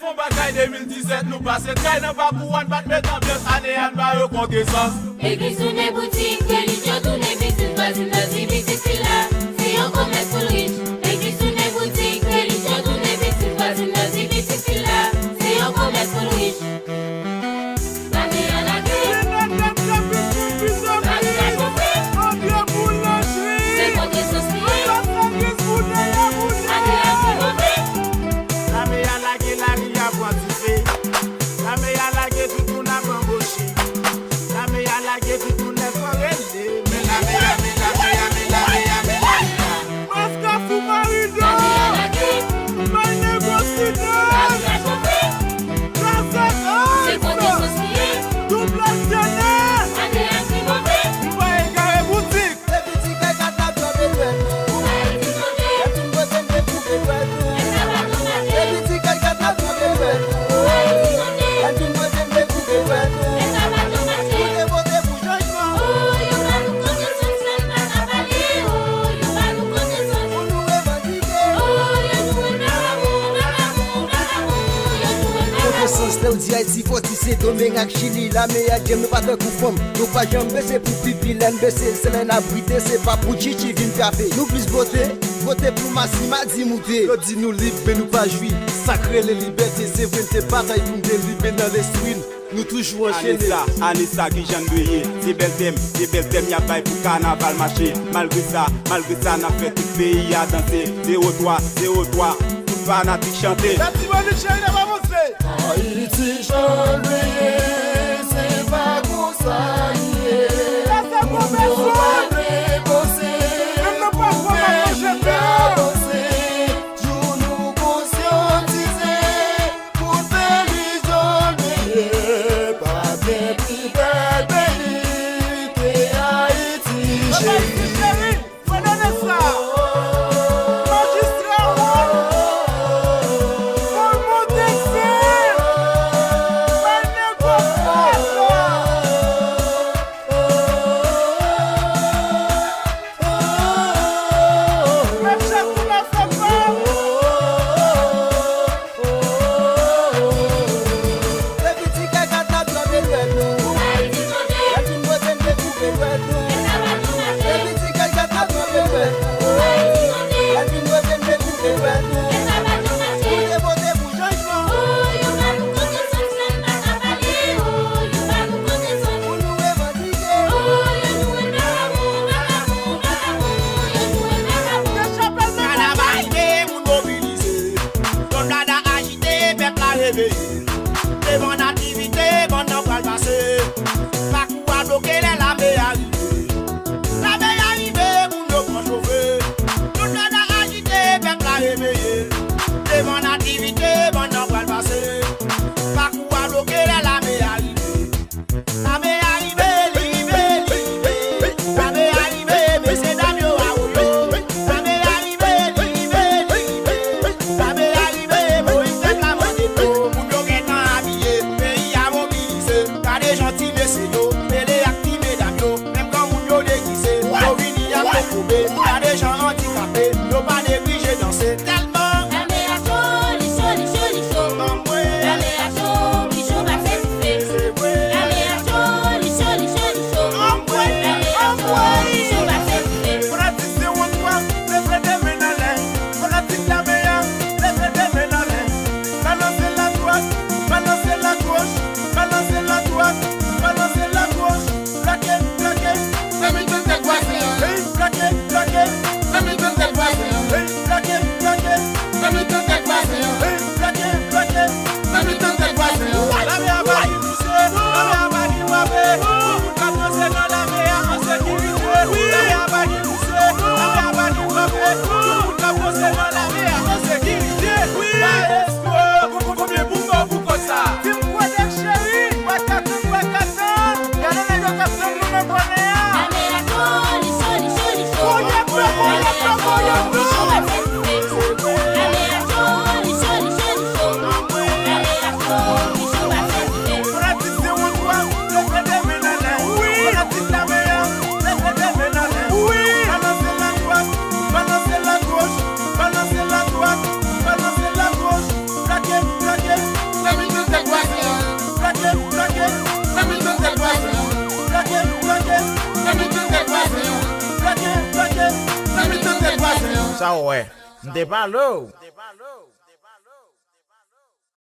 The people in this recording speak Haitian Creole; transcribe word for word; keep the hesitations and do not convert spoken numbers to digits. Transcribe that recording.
Bon bagay de mil disèt, nou pase kay nan Papou, ann bat met anbyans, ane a n ba yo kontesans. Legliz tounen boutik, relijyon tounen biznis, vwazin nan di pitit fi la se yon komès pou l rich. Legliz tounen boutik, relijyon tounen biznis, vwazin nan di pitit fi la se yon komès pou l rich. Lame a lage. Lari a chofé. Se kontesans li ye. Ane a pi move. Lame a lage, lari a pran dife. Lame a lage, tout moun ap anboche. Lame a lage, tout moun ap rele. Men lame a, men lame a, men lame a, men lame a. Maska sou Marido. Lame a lage. Bay negosida. Lari a chofé. Gazèt Ice. Double S T N. Ane a pi move. Nou pa egare boutik. Depi ti kay kat la twòp e dwèt nou. Lè fin poze n te koupe dwèt nou. Depi ti kay kat la twòp e dwèt nou. Lè fin poze n te koupe dwèt nou. Pou te vote pou chanjman. Pou nou revandike. Kontesans, lè w di Ayiti fòti, se Domeng ak Chili, lame a djèm, nou pa tankou fanm. Nou pa janm bese pou pipi, lè n bese, se lè n ap brite, se pa pou tchitchi vin frape. Nou plis vote, vote pou masi madi moute. Yo di nou lib, men nou pa jwi. Sa k rele libète, se vre n te batay pou n te lib, men nan lespri n, nou toujou anchene. Ane sa, ane sa, kijan n dwe ye? Se bèl tèm, se bèl tèm y ap bay pou kanaval mache. Malgre sa, malgre sa, n ap fè tout peyi a danse. Zewo twa, zewo twa, tout fanatik chante. Latibonit cheri, n ap avanse. Ayiti jan l ye, se pa konsa l ye. Moun yo pa vle panse, nou menm n ap panse. Jou nou konsyantize, tout peyi jan l ye, pa gen pi bèl peyi ke Ayiti cheri. Fè done sa. Majistra Wòl. Fè l monte sen. Bay negosye sa. Mèt chèf pou la fè pa. Depi ti kay kat la twòp e dwèt nou. Lè fin poze n te koupe dwèt nou. Depi ti kay kat la twòp e dwèt nou. Lè fin poze n te koupe dwèt nou. Pou te vote pou chanjman. Pou nou revandike. Kanaval rive, moun mobilize. Zòn Blada ajite, pèp la reveye. Devan aktivite, bann nan pral pase. Pakou a bloke lè lame a rive. Lame a rive, moun yo pran chofe. Zòn Blada ajite, pèp la reveye. Devan aktivite, bann nan pral pase. Pakou a bloke lè lame a rive. Lame a rive, li rive, li rive. Lame a rive, mesye dam yo awoyo. Lame a rive, li rive, li rive. Lame a rive, Moyiz pèp la mande dlo. Moun yo gentan abiye, peyi a mobilize. Gade jan ti mesye yo mele ak ti medam yo. Menm granmoun yo degize. Yo vini ap kokobe. Gade jan andikape yo pa neglije danse. Tèlman lame a cho, li cho, li cho, li cho. Anmwe. Lame a cho, li cho pase dife. Se vre. Lame a cho, li cho, li cho, li cho. Anmwe. Lame a cho, li cho pase dife. Fanatik zewo twa, leve de men anlè. Fanatik lame a, leve de men anlè. Balanse ladwat, balanse lagoch, balanse ladwat, balanse lagoch. Plake, plake, fè mi tèt kwaze. Hey, plake, plake, fè mi tèt kwaze. Hey, plake, plake, fè mi tèt kwaze. Hey, plake, plake, fè mi tèt kwaze. Lame a pa ki pouse, lame a pa ki frape. Tout moun k ap danse nan lame a an sekirite. Lame a pa ki pouse, lame a pa ki frape. Tout moun k ap danse nan lame a an sekirite. Maestro, konbyen pou mò pou kò sa? Tim Kwedèk cheri, paka Gade nèg yo k ap tann nou nan kònè a. Lame a cho, li cho, li cho, li cho. Voye fè, voye fè, voye fè. Lame a cho, li cho, li cho, li cho. Lame a cho, li cho pase dife. Fanatik zewo twa, leve de men anlè. Wi. Fanatik lame a, leve de men anlè. Wi. Balanse ladwat, balanse lagoch, balanse ladwat, balanse lagoch. Plake, plake. Sa w wè? M te pale w.